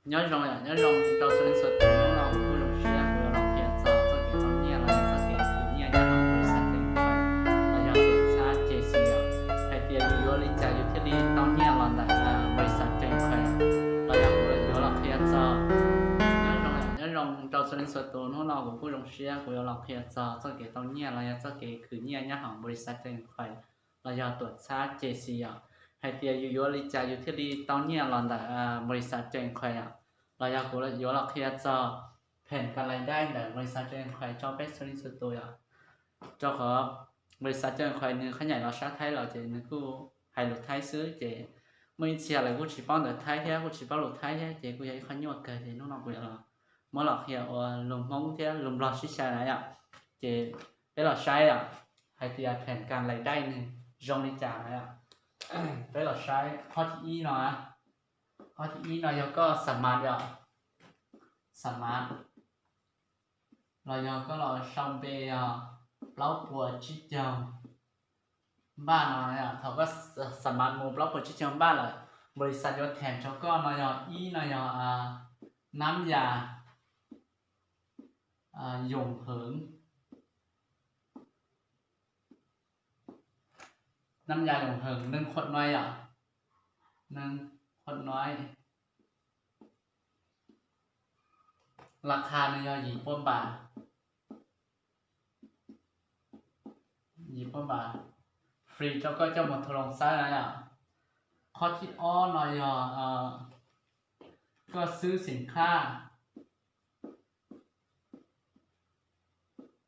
Nyob zoo yom, nyob zoo rau txhua leej txhua tus, hnub no kuv kuj zoo siab kuv yuav los qhia txog txoj kev tau nyiaj los yog txoj kev khwv nyiaj nyob hauv npauj li xav ceeb khuais los yog tuam txhab ces xis yom. Hais tias yus yuav li cas yus thiaj li tau nyiaj los ntawm npauj li xav ceeb khuais los yog kuv yuav los qhia txog. Nyob zoo yom, nyob zoo rau txhua leej txhua tus, hnub no kuv kuj zoo siab kuv yuav los qhia txog txoj kev tau nyiaj los yog txoj kev khwv nyiaj nyob hauv npauj li xav ceeb khuais los yog tuam txhab ces xis yom. Hais tias yus yuav li cas yus thiaj li tau nyiaj los ntawm npauj li xav ceeb khuais yom. Los yog kuv yuav los qhia txog phem kas lais dai ntawm npauj li xav ceeb khuais rau peb txhua leej txhua tus yom. Rau qhov npauj li xav ceeb khuais nws qhab nyaim los sab Thaib lawm ces nws kuj hais lus Thaib xwb ces muaj ib txhia lawv kuj tsis paub ntawv Thaib thiab kuj tsis paub lus Thaib thiab ces kuj yog ib qho nyuaj kawg ces hnub no kuv yuav los muab los qhia ua lus Hmoob thiab lus Nplog sib xyaw na yom. Ces peb los saib yom, hais tias phem kas lais dai nws zoo li cas na yom. Peb los saib qhov thib ib no. Qhov thib ib no yog koj xa mas yom, xa mas los yog koj los sau npe yog plaub puas tsib caug npaj no. Thaum koj xa mas mus plaub puas tsib caug npaj lawm, npauj li xav yuav them rau koj no yog ib no yog nab yas yoos hwv, nab yas yoos hwv neeg khuam nuav yom, neeg khuam nuav. Laj kha nws yog yim puas npam, yim puas npam, free rau koj coj mus thu loo xawb na yom. Qhov thib ob no yog koj xwb xim khaj,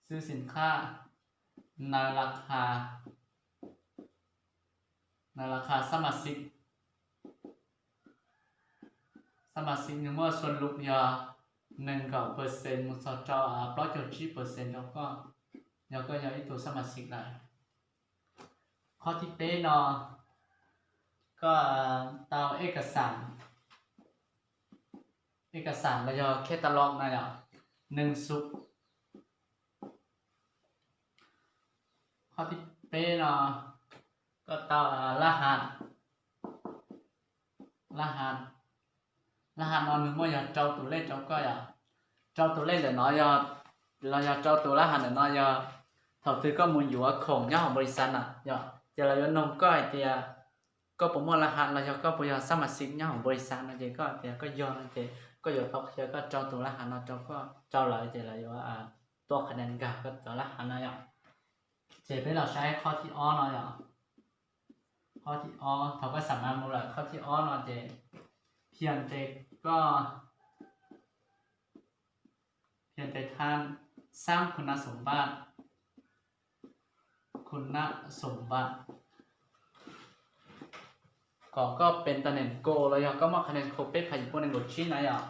xwb xim khaj, na laj kha, na laj kha xab mas xim, xab mas xim nws muaj xuas lus yog nees nkaum percent mus txog rau plaub caug tsib percent rau koj, yog koj yog ib tug xab mas xim lawm. Qhov thib peb no koj tau ej kas xam, ej kas xam los yog catalog na yom, neeg xub. Qhov thib peb no koj tau laj has, laj has, laj has no nws muaj yog rau tus lej rau koj yom. Rau tus lej ntawm no yog, los yog rau tus laj has ntawm no yog thaum twg koj mus yuav khoom nyob hauv npauj li xav na yom, ces lawv yuav noog koj hais tias koj puas muaj laj has los yog koj puas yog xab mas xim nyob hauv npauj li xav no ces koj hais tias koj yog no ces koj yuav tau qhia koj rau tus laj has no rau koj, rau lawv ces lawv yuav tuaj qhia nees nkag koj cov laj has no yom. Ces peb los saib qhov thib ob no yom. Qhov thib ob, thaum koj xam mas mus lawm qhov thib ob no ces phiaj tes koj, phiaj tes thab xab khu na xoom npaj, khu na xoom npaj, kom koj pes tas nees kaum los yog koj muaj qhab nees khaum peb phav yim pua nees nkaum tsib na yom.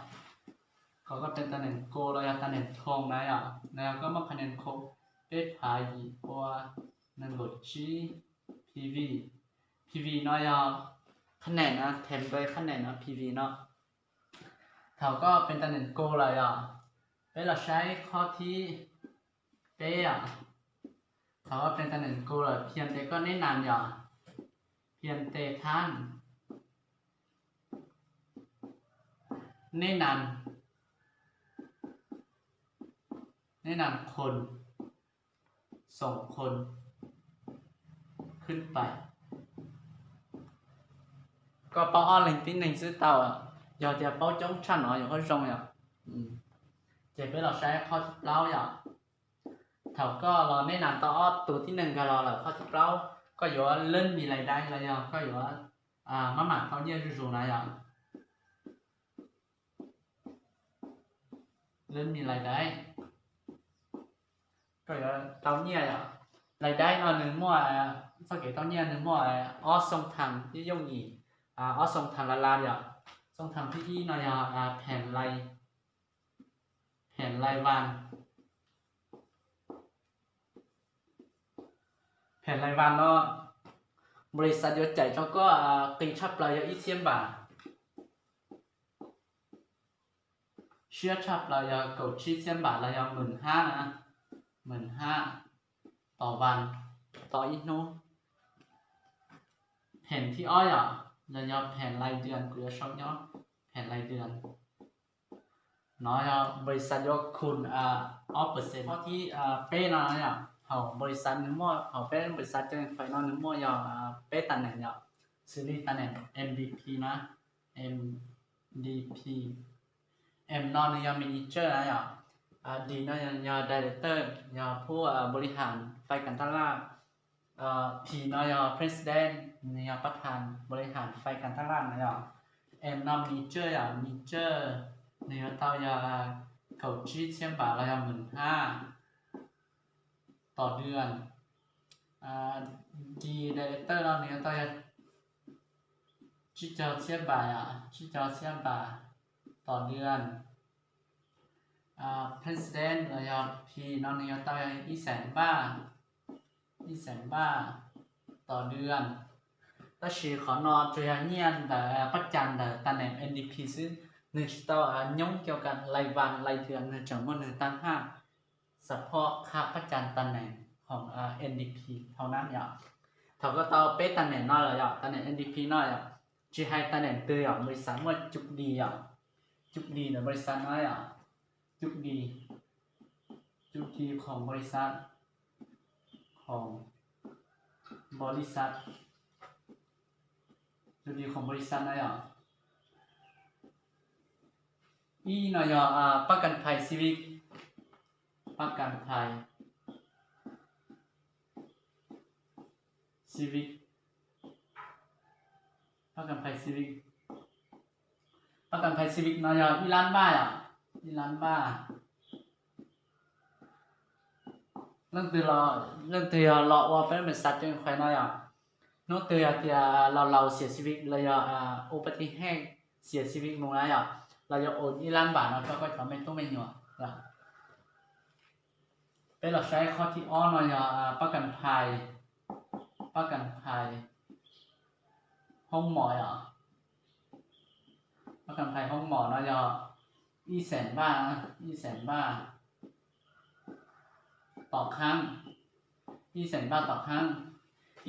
Kom koj pes tas nees kaum los yog tas nees thoo na yom, los yog koj muaj qhab nees khaum peb phav yim pua nees nkaum tsib, P V, P V no yog qhab nees no, them npe qhab nees no P V no. Thaum koj pes tas nees kaum lawm yom, peb los saib qhov thib peb yom. Thaum koj pes tas nees kaum lawm phiaj tes koj neb nas yom, phiaj tes thab neb nas, neb nas khoom, xoom khoom, khwb pais. Koj paub ob leeg tib neeg xwb tau, yog tias paub coob tshaj no yuav qhuav zoo yom. Ces peb los saib qhov thib plaub yom. Thaum koj los neb nas tau ob tug tib neeg nkag los lawm qhov thib plaub, koj yuav learn me lais dai los yog koj yuav maj mam tau nyiaj zuj zus na yom. Learn me lais dai, koj yuav tau nyiaj yom. Lais dai no nws muaj, txoj kev tau nyiaj nws muaj ob xoo thaam ib yooj yim, ob xoo thaam laj laj yom. Xoo thaam thib ib no yog phem lais, phem lais vas, phem lais vas no npaus lis xav yuav cais rau koj qis tshaj plaws yog ib txhiab npam, siab tshaj plaws yog kaum tsib txhiab npam los yog mws hab na, mws hab tos vas, tos ib hnub. Phem thib ob yom, los yog phem lais dua, kuv yuav sau nyob, phem lais dua. no yog npau li xav yuav khum ob percent. Qhov thib peb no yog hauv npau li xav nws muaj, hauv peb npau li xav cov khoom no nws muaj yog peb tam neem yom, xws li tam neem M D P na, M D P. M no nws yog manager na yom, D no yog director, yog phub npau li xav fais kas taj laj. P no yog president, nws yog pab thas npau li xav fais kas taj laj na yom. M no manager yom, manager nws yuav tau yog kaum tsib txhiab npam los yog mws hab tom dua. D director no nws yuav tau yog tsib caug txhiab npam, tsib caug txhiab npam tom dua. President los yog P no nws yuav tau yog ib xeem npaj, ib xeem npaj tom dua. Tab sis qhov no tsuas yog nyiaj ntawm pab cas ntawm tam neem M D P xwb, nws tsis tau nyoob kiag lais vas lais dua, nws tseem muaj nws tag haj support qha pab cas tam neem hauv M D P thau nab yom. Thaum koj tau peb tam neem no lawm yom, tam neem M D P no yom, tsis hais tam neem twg yom, npau li xav muaj cum di yom, cum di ntawm npau li xav no yom, cum di, cum di khoom npau li xav, khoom npau li xav, cum di khoom npau li xav no yom. Ib no yog pab kas phais civic, pab kas phais civic, pab kas phais civic, pab kas phais civic no yog ib lab npaj yom, ib lab npaj. Leej twg, leej twg yog los ua peb npau li xav cov khoom no yom, hnub twg yog tias los laus xiam civic los yog ua pab tiv hej xiam civic mus na yom, los yog ua ib lab npam no rau koj cov me tub me nyuam. Peb los saib qhov thib ob no yog pab kas phais, pab kas phais hoob mom yom. Pab kas phais hoob mom no yog ib xeem npaj, ib xeem npaj tom qhaab, ib xeem npaj tom qhaab.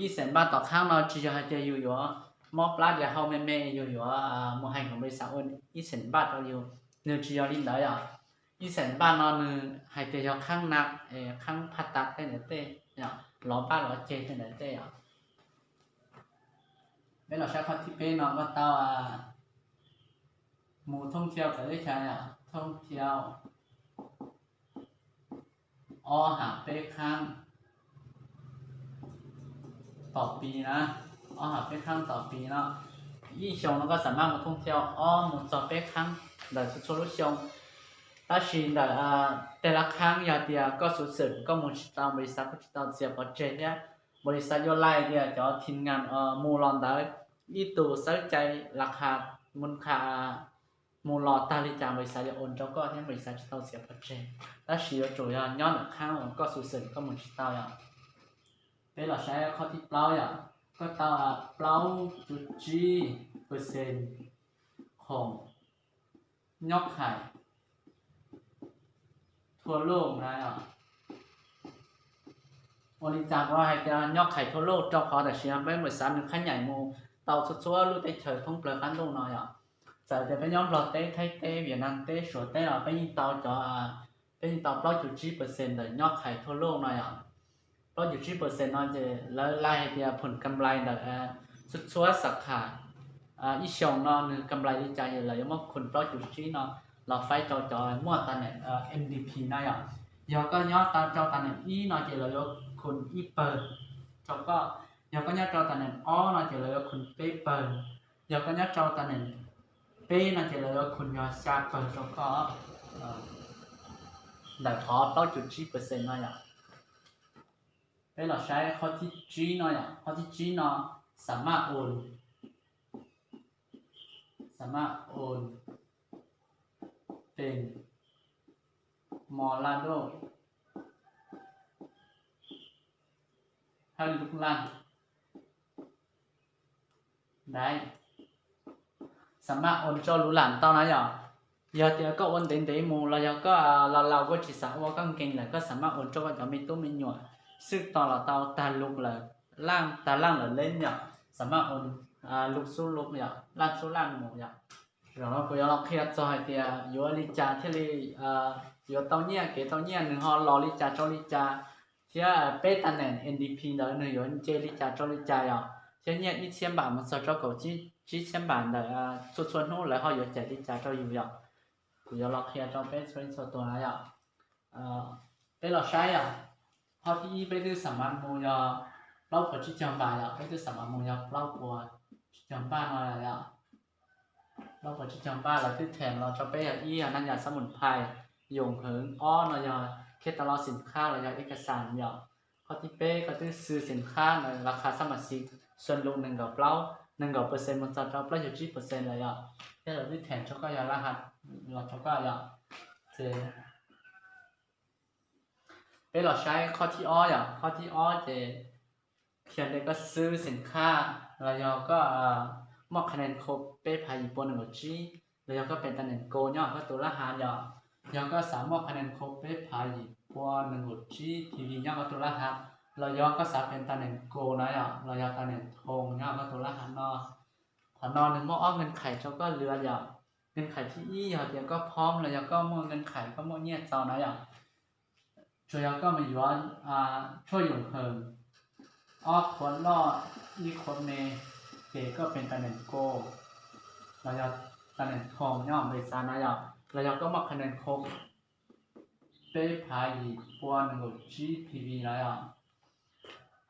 Ib xeem npaj tom qhaab no tsis yog hais tias yus yuav mob plab dias hau me me yus yuav mus hais npau li xav ua ib xeem npaj rau yus, nws tsis yog li ntawd yom. Ib xeem npaj no nws hais tias yog qhaab na, qhaab phaj tas tej ntawd tej, lov npaj lov ceg tej ntawd tej yom. Peb los saib qhov thib peb no koj tau mus thoob thiau txawv teb chaws, thoob thiau ob ham peb qhaab tom pis na, ob ham peb qhaab tom pis no. Ib xyoos no koj xam maj mus thoob thiau ob mus txog peb qhaab ntawm txhua txhua lub xyoo. Tab sis ntawm tej lab qhaab yog tias koj xuv xwm koj mus tsis tau, npau li xav koj tsis tau txiav pov tseg thiab, npau li xav yuav laij tias cov thim ngas mus los ntawd ib tug xawb cai las khas mus qha mus los tag li cas npau li xav yuav ua rau koj thiab npau li xav tsis tau txiav pov tseg. Tab sis yuav tsum yog nyob ntawm qhaab uas koj xuv xwm koj mus tsis tau yom. Peb los saib qhov thib plaub yom, koj tau plaub cum tsib percent khoom nyob qhais thua luj na. Ua li cas kuv hais tias nyob qhais thua luj? Rau qhov tam sim no peb npau li xav nws qhab nyaim mus tau txhua txhua lub teb chaws thoob plaws qab ntuj no yom. Txawm tias peb nyob Nplog teb, Thaib teb, Vietnam teb, Suav teb los peb yeej tau cov, peb yeej tau plaub cum tsib percent ntawm nyob qhais thua luj no yom. Plaub cum tsib percent no ces lawv laij hais tias phum kam nplais ntawm txhua txhua xab khas ib xyoos no nws kam nplais li cas es lawv yuav muab khum plaub cum tsib no los faib rau cov muaj tam neem M D P na yom. Yog koj nyob rau tam neem ib no ces lawv yuav khum ib pawg rau koj. Yog koj nyob rau tam neem ob no ces lawv yuav khum peb pawg. Yog koj nyob rau tam neem peb no ces lawv yuav khum yog xya pawg rau koj ntawm qhov plaub cum tsib percent no yom. Peb los saib qhov thib tsib no yom, qhov thib tsib no xam maj ua, xam maj ua pes mos laj luj hab lub laj daiv. Xam maj ua rau lub laj tau na yom. Yog tias koj ua ntev ntev mus los yog koj laus laus koj tsis xav ua koj nkees lawm koj xam maj ua rau koj cov me tub me nyuam xwb tau los tau tag lub lawm, tag laj lawm leej yom. Xam maj ua lub xub lub yom, laj xub laj mus yom. Zaum no kuv yuav los qhia txog hais tias yuav li cas thiaj li yuav tau nyiaj, kev tau nyiaj nws ho los li cas rau li cas, thiab peb tam neem N D P ntawd nws yuav nce li cas rau li cas yom, thiab nyiaj ib txhiab npam mus txog rau kaum tsib txhiab npam ntawm txhua txhua hnub lawv ho yuav cais li cas rau yus yom. Kuv yuav los qhia rau peb txhua txhua tus na yom. Peb los saib yom, qhov thib ib peb twb xam mas mus yog plaub puas tsib caug npam yom, peb twb xam mas mus yog plaub puas tsib caug npam no yom. Plaub puas tsib caug npam lawv twb them los rau peb yog ib yog naj yam xab mus phais, yoom hwv, ob no yog khe tas los xim khab los yog ib ka xas yom. Qhov thib peb koj twb xwb xim khab ntawd las khas xab mas xis xuas lus nees nkaum plaub, nees nkaum percent mus txog rau plaub caug tsib percent lawm yom. Thiab lawv twb them rau koj yog laj has los rau koj yom. Ces peb los saib qhov thib ob yom, qhov thib ob ces qhia ntawm koj xwb xim khab los yog koj muaj qhov nees kho peb phav yim pua nees nkaum tsib, los yog koj pes tas nees kos nyob koj tus laj has yom. Yog koj xav muaj qhov nees kho peb phav yim pua nees nkaum tsib P V nyob koj tus laj has, los yog koj xav pes tas nees kos na yom, los yog tas nees thoo nyob koj tus laj has no. Qhov no nws muaj ob nkees khais rau koj lwm yom. Nkees khais thib ib yog tias koj phom los yog koj muaj nkees khais koj muaj nyiaj txaus na yom. Tsuas yog koj mus yuav tshuaj yoom hwv ob qhuav loj ib qhuav me, ces koj pes tas nees kos los yog tas nees thoo nyob npes xav na yom, los yog koj muaj qhov nees kho peb phav yim pua nees nkaum tsib P V na yom.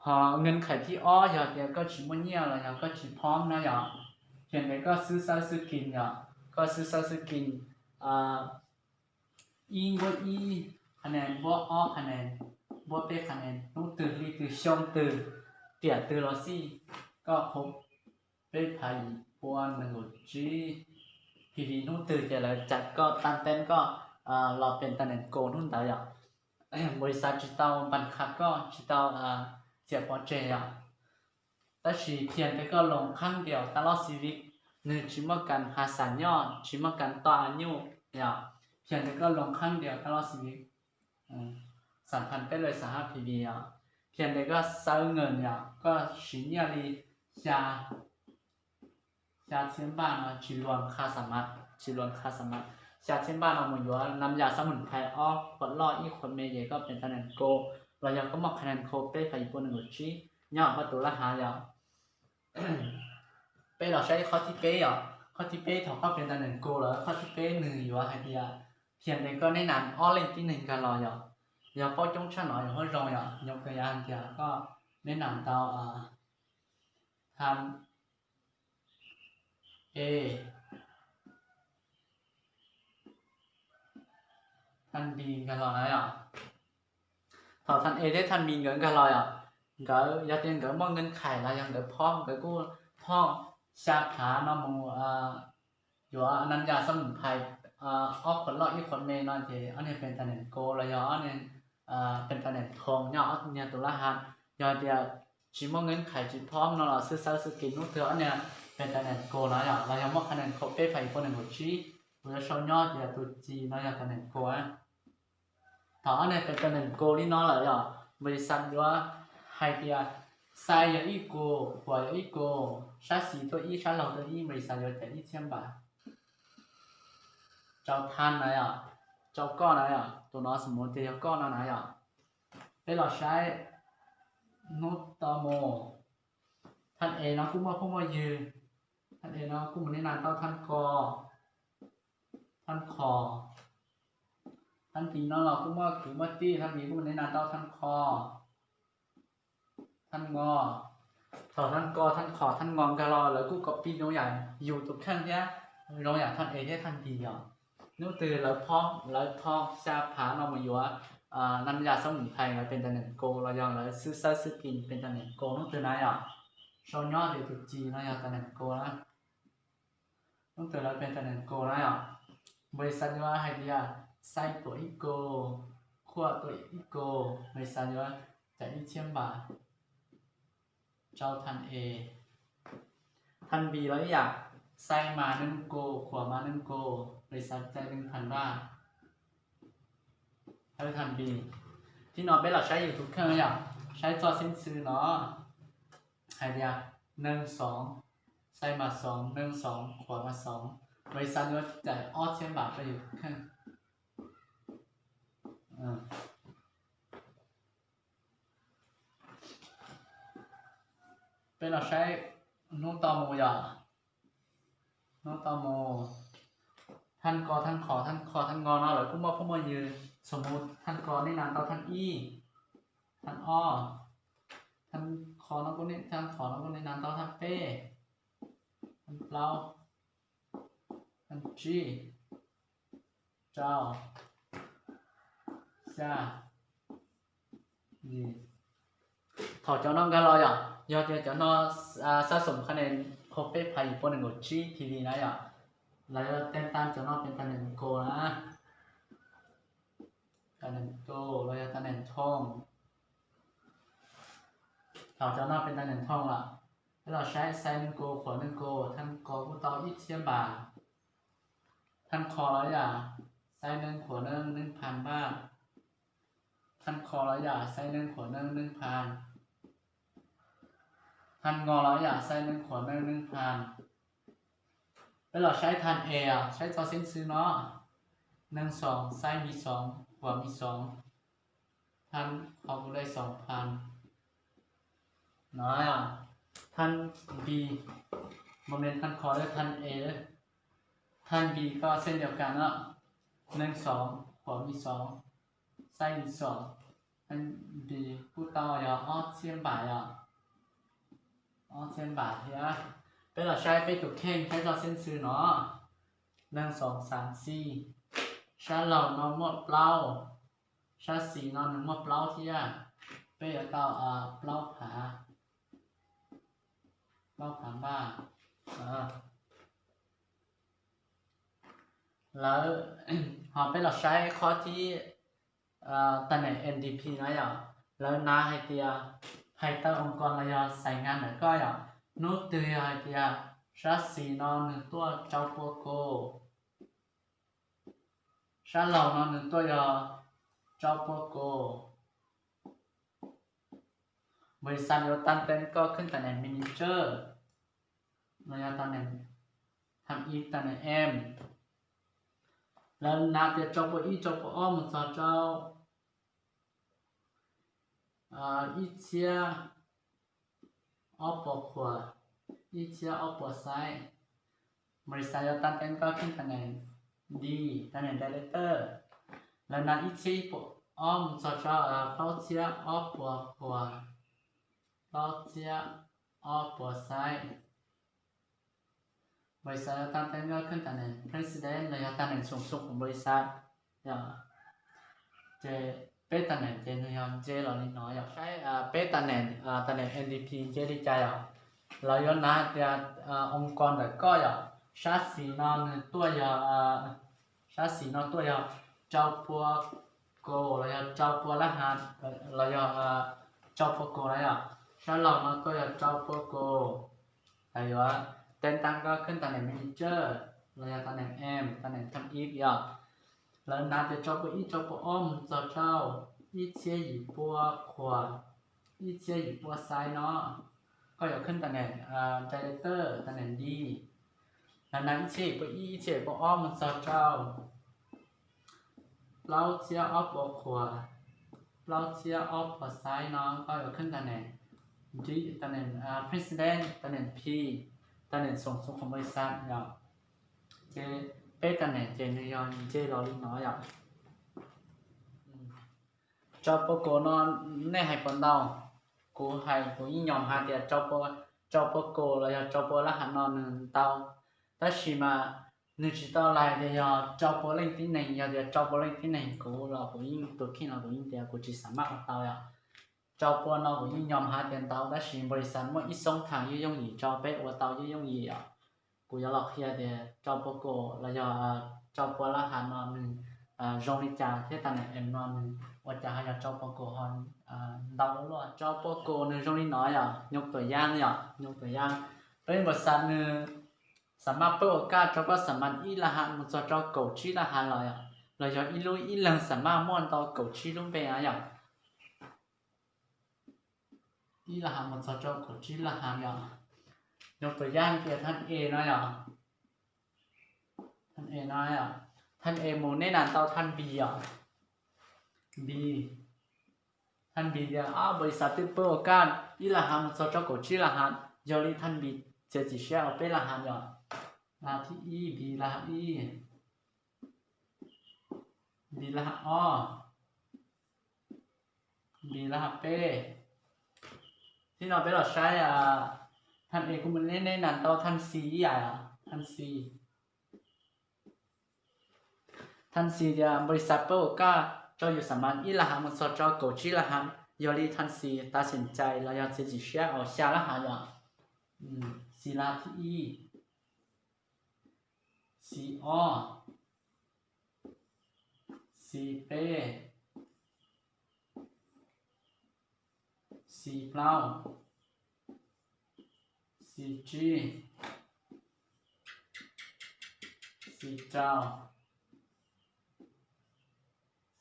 Ho nkees khais thib ob yog tias koj tsis muaj nyiaj los yog koj tsis phom na yom, qhia ntawm koj xwb xawb xwb kis yom, koj xwb xawb xwb kis ib npuab ib qhov nees, npuab ob qhov nees, npuab peb qhov nees, hnub twg hli twg xyoo twg tiam twg los xij, koj kho peb phav yim pua nees nkaum tsib P V hnub twg ces lawv cais koj, tam teeb koj los pes tas nees kos hnub ntawd yom. Npes xav tsis tau npas khas koj, tsis tau txiav pov tseg yom. Tab sis qhia ntawm koj loos khaab diaum tas loj xi viv, nws tsis muaj kas has xas nyob, tsis muaj kas toj a nyuj yom. Qhia ntawm koj loos khaab diaum tas loj xi viv, xam phas peb lawm xas hab P V yom. Qhia ntawm koj xawb nkees yom, koj siv nyiaj li xya xya txhiab npaj no tsis luas kha xa mas, tsis luas kha xa mas, xya txhiab npaj no mus yuav nam yam xab mus phais ob qhuav loj ib qhuav me ces koj pes tas nees kos los yog koj muaj qhov nees kho peb phav yim pua nees nkaum tsib nyob koj tus laj hav yom. Peb los saib qhov thib peb yom, qhov thib peb thaum koj pes tas nees kos lawm qhov thib peb nws yuav hais tias qhia ntawm koj neb nas ob leej tib neeg nkag los yom. Yog paub coob tshaj no yog huab zoo yom, nyoo kawg yav hais tias koj neb nas tau Than E, Than B nkag los na yom. Thaum Than E thiab Than B nkawd nkag los yom, nkawd yog tias nkawd muaj nkees khais los yog nkawd phob, nkawd kuj phob xya phav no mus yuav nam yam xab mus phais ob qhuav loj ib qhuav me no ces ob niag pes tas nees kos los yog ob niag pes tas nees thoo nyob ob niag tus laj hav. Yog tias tsis muaj nkees khais tsis phob no los xwb xawb xwb kis hnub twg ob niag pes tas nees kos na yom, los yog muaj qhov nees kho peb phav yim pua nees nkaum tsib, kuv yuav sau nyob tias tus ci no yog tas nees kos. Thaum ob niag pes tas nees kos li no lawm yom, npes xav yuav hais tias xais yog ib kos, khuam yog ib kos, sab xis tuaj ib, sab laug tuaj ib, npes xav yuav cais ib txhiab npam rau Than na yom, rau koj na yom, tus no xav mus tias yog koj no na yom. Peb los saib hnub to mus, Than E no kuj muaj phooj muaj ywg, Than E no kuj mus neb nas tau Than Ko, Than Qhos. Than Tis no los kuj muaj kwv muaj tij, Than Tis kuj mus neb nas tau Than Qhos, Than Ngo. Thaum Than Ko, Than Qhos, Than Ngo nkag los lawv kuj kos pij zoo yam yus tus kheej thiab, zoo yam Than E thiab Than Tis yom. Hnub twg lawv phob, lawv phob xya phav no mus yuav nam yam xab mus phais lawv pes tas nees kos los yog lawv xwb xawb xwb kis pes tas nees kos hnub twg na yom. Sau nyob tias tus ci no yog tas nees kos na. Hnub twg lawv pes tas nees kos na yom, npes xav yuav hais tias xais tuam ib kos, khuam tuam ib kos, npes xav yuav cais ib txhiab npam rau Than E. Than Bis los ib yam, xais mas nees kos, khuam mas nees kos, npes xav cais nees phav npam rau Than Bis. Thib no peb los saib yus tus kheej yom, saib txoj xeeb ntxwv no hais tias nees xoov, xais mas xoov, nees xoov, khuam mas xoov, Npaus li xav yuav cais ob txhiab npam rau yus kheej. Peb los saib hnub tau mus yom. Hnub tau mus, thaj ko, thaj kho, thaj kho, thaj ngo no lawv kuj muaj phooj muaj ywg. Xom mus thaj ko nej nas tau thaj ib, thaj ob, thaj kho no kuj nej, thaj kho no kuj nej nas tau thaj peb, thaj plaub, thaj tsib, rau, xya, yim. Thaum cov no nkag los yom, yog tias cov no xab xom qhov ne, qhov peb phav yim pua nees nkaum tsib T V na yom, lawv yuav teeb tab cov no peb tas nees ko na. Tas nees ko los yog tas nees thooj. Thaum cov no peb tas nees thooj lawm, peb los saib xaiv nees ko khuam nees ko, thaj ko kuj tau ib txhiab npam, thaj kho los yam xaiv nees khuam nees, nees phan npam, thaj kho los yam xaiv nees khuam nees, nees phan, thaj ngo los yam xaiv nees khuam nees, nees phan. Peb los saib thaj e, saib txoj xeeb xwm no, nees xoom xaiv mis xoom khuam mis xoom, thaj kho kuj dai xoom phan no. Thaj B, mus me thaj kho lawm, thaj e, thaj B koj xeeb yov kas no, nees xoom khuam mis xoom, xaiv mis xoom, thaj B kuj tau yog ob txhiab npam yom, ob txhiab npam thiab. Peb los saib peb tus kheej, saib txoj xeeb xwm no, nees xoom xaiv xis, sab laug no muaj plaub, sab xis no nws muaj plaub thiab, peb yuav tau plaub phav, plaub phav npam. Lawv, ho peb los saib qhov thib, tas nees M D P na yom, lawv nav hais tias hais tawm oo kos los yog xais ngas ntawm koj yom, hnub twg yog hais tias sab xis no nws tuaj rau pua kos, sab laug no nws tuaj yog rau pua kos, npaus li xav yuav tas nees koj khwb tas nees manager, los yog tas nees, thaj ib tas nees M. Lawv nav tias rau pua ib, rau pua ob mus txog rau ib txhiab ob puas khuam, ib txhiab ob puas xaiv. Npaus li xav yuav tas nees koj khwb tas nees D, tas nees director. Lawv nav ib txhiab ob mus txog rau plaub txhiab ob puas khuam, plaub txhiab ob puas xaiv. Npaus li xav yuav tas nees koj khwb tas nees president los yog tas nees xoo xoo kuv npaus li xav. Ces peb tas nees ces nws yog nce los li no yom. Saib peb tas nees, tas nees M D P nce li cas yom. Lawv yuav nav tias oo kos ntawm koj yom, sab xis no nws tuaj yog, sab xis no tuaj yog rau pua kos los yog rau pua lab has, los yog rau pua kos na yom. Sab laug no tuaj yog rau pua kos. Lawv yuav teeb tas koj khwb tas nees manager, los yog tas nees M, tas nees thaj ib yom. Lawv nav tias rau pua ib, rau pua ob mus txog rau ib txhiab yim pua khuam, ib txhiab yim pua xaiv no. Koj yuav khwb tas nees director, tas nees D. Lawv nav ib txhiab yim pua ib, ib txhiab yim pua ob mus txog rau plaub txhiab ob puas khuam, plaub txhiab ob puas xaiv no, koj yuav khwb tas nees D, tas nees president, tas nees P, tas nees xoo xoo kuv npaus li xav yom. Ces peb tas nees ces nws yog nce los li no yom. Rau pua kos no nej hais puas ntau? Kuv hais kuv yeej nyom hais tias rau pua kos los yog rau pua lab has no nws ntau, tab sis mas nws tsis tau lais tias yog rau pua leej tib neeg. Yog tias rau pua leej tib neeg kuv los kuv yeej, tus kheej no kuv yeej tias kuv tsis xav maj ua tau yom. Rau pua no kuv yeej nyom hais tias ntau, tab sis npaus li xav muaj ib xoob thaam yooj yooj yim rau peb ua tau yooj yooj yim yom. Kuv yuav los qhia tias rau pua kos los yog rau pua lab has no nws zoo li cas thiab tas nees M no nws ua cas ho yog rau pua kos ho ntau ua luaj. Rau pua kos nws zoo li no yom, nyuj tuam yaj yom, nyuj tuam yaj. Peb npaus li xav nws xav maj pab ua kaj rau koj xav mas ib lab has mus txog rau kaum tsib lab has los, los yog ib lub ib leeg xav maj muaj ntau kaum tsib lub npe na yom. Ib lab has mus txog rau kaum tsib lab has yom. Nyuj tuam yaj tias thaj E no yom. Thaj A no, thaj A mus nej nas tau thaj B yom. B, thaj B tias ob npau li xav twb pab ua kaj ib las hav mus txog rau kaum tsib las hav, yog li thaj B txiav txim siab ua peb las hav yom. Las thib ib, B las hav ib, B las hav ob, B las hav peb. Thib no peb los saib, thaj A kuj mus nej nas tau thaj C ib yam, thaj C. Thaj C tias npau li xav pab ua kaj rau yus xam mas ib las hav mus txog rau kaum tsib las hav, yog li thaj C tav xim cai los yog txiav txim siab ua xya las hav yom. C las thib ib, C ob, C peb, C plaub, C tsib, C rau,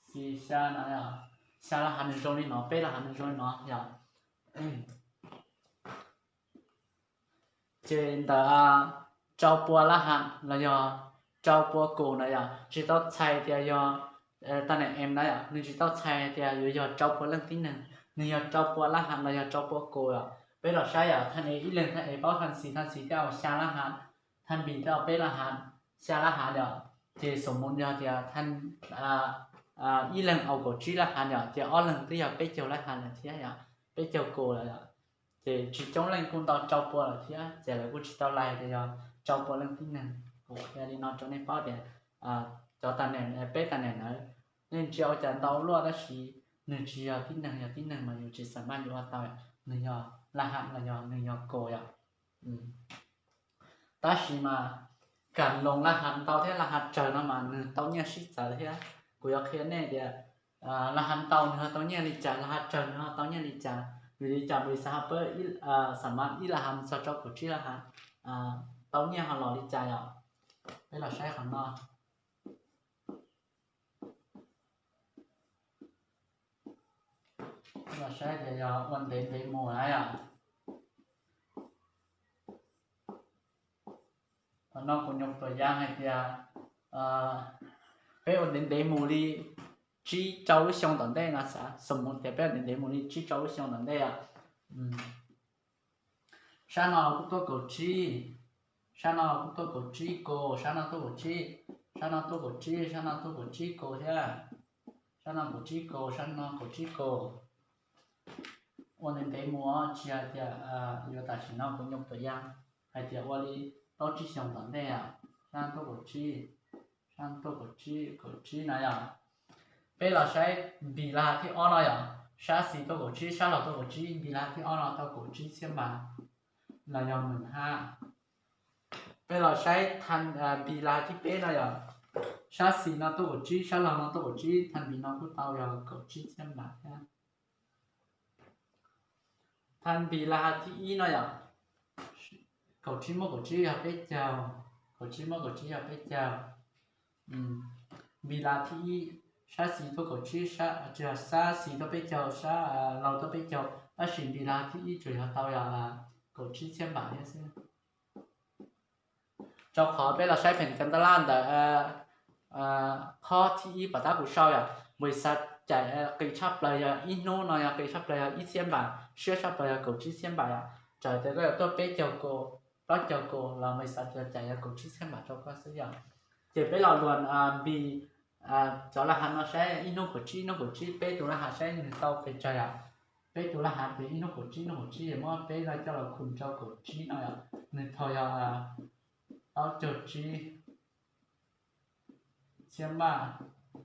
C xya no. Xya las hav nws zoo li no, peb las hav nws zoo li no yom. Ces ntawm rau pua las hav los yog rau pua kaum na yom, tsis tau txhais tias yog tag neem M na yom, nws tsis tau txhais tias yuav yog rau pua leej tib neeg, nws yog rau pua las hav los yog rau pua kaum yom. Peb los saib yom, thaj A ib leeg thaj A paub thaj C, thaj C thiaj ua xya las hav, thaj B thiaj ua peb las hav, xya las hav yom. Ces xom mus yog tias ib leeg ua kaum tsib las hav yom, ces ob leeg twb yog peb caug las hav lawm thiab yom, peb caug kaum lawm yom. Ces tsis coob leej kuj ntau rau pua lawm thiab, ces lawv kuj tsis tau lais tias yog rau pua leej tib neeg. Kuv qhia li no rau nej paub tias cov tag neem, peb tag neem ntawd nej ntsia ua cas ntau luaj tab sis nws tsis yog tib neeg, yog tib neeg mas yus tsis xam mas yuav ua tau, nws yog las hav los yog nws yog kaum yom. Tab sis mas kam loos las hav ntau thiab las hav tsawg no mas nws tau nyiaj sib txawv thiab. Kuv yuav qhia nej tias las hav ntau nws ho tau nyiaj li cas, las hav tsawg nws ho tau nyiaj li cas, vim li cas npau li xav ho pab, xam mas ib las hav mus txog rau kaum tsib las hav tau nyiaj ho los li cas yom. Peb los saib qhov no. Los saib tias yog ua ntev ntev mus na yom. Qhov no kuv nyuam tuam yam hais tias peb ua ntev ntev mus li tsib rau lub xyoo tom ntej no xav, xom mus tias peb ua ntev ntev mus li tsib rau lub xyoo tom ntej yom. Sab no kuj tuaj kaum tsib, sab no kuj tuaj kaum tsib kaum, sab no tuaj kaum tsib, sab no tuaj kaum tsib, sab no tuaj kaum tsib kaum thiab, sab no kaum tsib kaum, sab no kaum tsib kaum. Ua ntev ntev mus tsis hais tias yuav tam sim no, kuv nyuam tuam yam hais tias ua li plaub tsib xyoos tom ntej, sab no tuaj kaum tsib, sab no tuaj kaum tsib, kaum tsib na yom. Peb los saib npis las thib ob no yom, sab xis tuaj kaum tsib, sab laug tuaj kaum tsib, npis las thib ob no tau kaum tsib txhiab npas los yog mws hab. Peb los saib npis las thib peb no yom, sab xis no tuaj kaum tsib, sab laug no tuaj kaum tsib, thaj npis no kuj tau yog kaum tsib txhiab npas thiab. Thaj npis las thib ib no yom, kaum tsib muaj kaum tsib yog peb caug, kaum tsib muaj kaum tsib yog peb caug. Npis las thib ib, sab xis tuaj kaum tsib, tsis yog, sab xis tuaj peb caug, sab laug tuaj peb caug, tab sis npis las thib ib tsuas yog tau yog kaum tsib txhiab npas thiab xwb. Rau qhov peb los saib pheem kas tas laj ntawm qhov thib ib pom tab kuv sau yom, npis xav cais qis tshaj plaws yog ib hnub no yog qis tshaj plaws yog ib txhiab npas, siab tshaj plaws yog kaum tsib txhiab npas yom. Txawm tias koj yuav tuaj peb caug kaum, plaub caug kaum los npis xav cais yog kaum tsib txhiab npas rau koj xwb yom. Ces peb los luas npis cov las hav no saib ib hnub kaum tsib, ib hnub kaum tsib, peb tus las hav saib nws tau pes tsawg yom. Peb tus las hav ces ib hnub kaum tsib, hnub kaum tsib es muab peb no coj los khum rau kaum tsib no yom, nws tau yog plaub caug tsib txhiab npas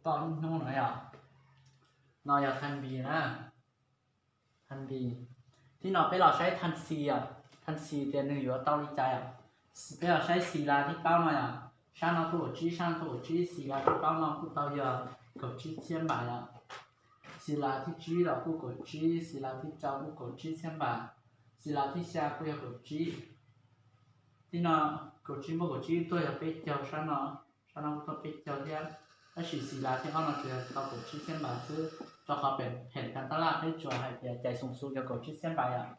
toj ib hnub no yom. No yog thaj npis na, thaj npis. Thib no peb los saib thaj xis, thaj xis tias nws yuav tau li cas yom. Peb los saib xis las thib plaub no yom, sab no tuaj kaum tsib, sab no tuaj kaum tsib, xis las thib plaub no kuj tau yog kaum tsib txhiab npas yom. Xis las thib tsib los kuj kaum tsib, xis las thib rau kuj kaum tsib txhiab npas, xis las thib xya kuj yog kaum tsib. Thib no kaum tsib muaj kaum tsib tuaj yog peb caug, sab no, sab no kuj tuaj peb caug thiab. Tab sis xis las thib ob no tsuas yog tau kaum tsib txhiab npas xwb, rau qhov pheem kas tas laj peb tsuas hais tias cais xoom xu yog kaum tsib txhiab npas yom.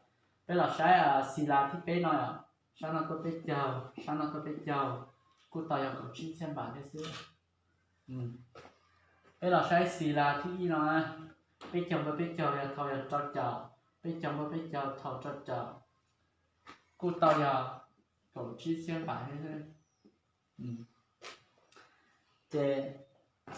Peb los saib xis las thib peb no yom, sab no tuaj peb caug, sab no tuaj peb caug, kuj tau yog kaum tsib txhiab npam thiab xwb. Peb los saib xis las thib ib no, peb caug npaj peb caug yog thaum yog rau caum, peb caug npaj peb caug thaum rau caum, kuj tau yog kaum tsib txhiab npam thiab xwb. Ces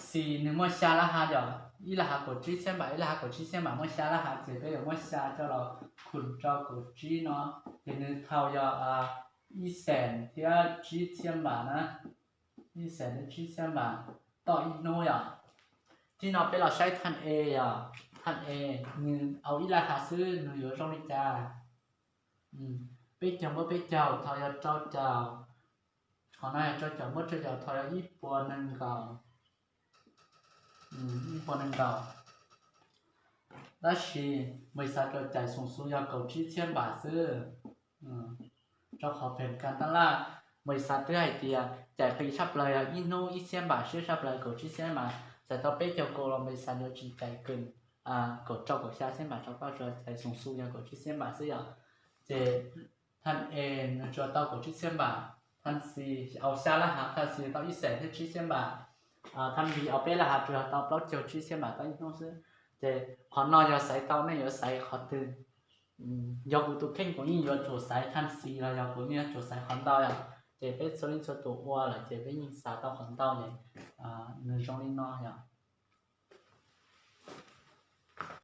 xis nws muaj xya lab hav yom, ib lab hav kaum tsib txhiab npam, ib lab hav kaum tsib txhiab npam muaj xya lab hav, ces peb yuav muab xya coj los khum rau kaum tsib no, ces nws thaum yog ib xees thiab tsib txhiab npam na, ib xees thiab tsib txhiab npam tau ib hnub yom. Thib no peb los saib thaj E yom, thaj E nws au ib lab hav xwb nws yuav zoo li cas? Peb caug npaj peb caug thaum yog rau caum, qhov no yog rau caum npaj rau caum thaum yog ib puas nees nkaum, ib puas nees nkaum. Tab sis npais xav rau cais xoom xu yog kaum tsib txhiab npam xwb. Rau qhov pheem kas tab laj, npais xav twb hais tias cais qis tshaj plaws yog ib hnub ib txhiab npam, siab tshaj plaws kaum tsib txhiab npam, txais tau peb caug kaum los npais xav yuav tsis cais kws kaum rau kaum xya txhiab npam rau koj, tsuas cais xoom xu yog kaum tsib txhiab npam xwb yom. Ces thaj E nws tsuas tau kaum tsib txhiab npam, thaj C au xya lab hav, thaj C tau ib xees thiab tsib txhiab npam, thaj B au peb lab hav tsuas yog tau plaub caug tsib txhiab npam tau ib hnub xwb. Ces qhov no yog xaiv tau nej yuav xaiv qhov twg? Yog kuv tus kheej kuv yeej yuav tsum xaiv thaj C los yog kuv yeej yuav tsum xaiv qhov ntau yom. Ces peb txhua leej txhua tus ua lawm ces peb yeej xav tau qhov ntau ces nws zoo li no yom.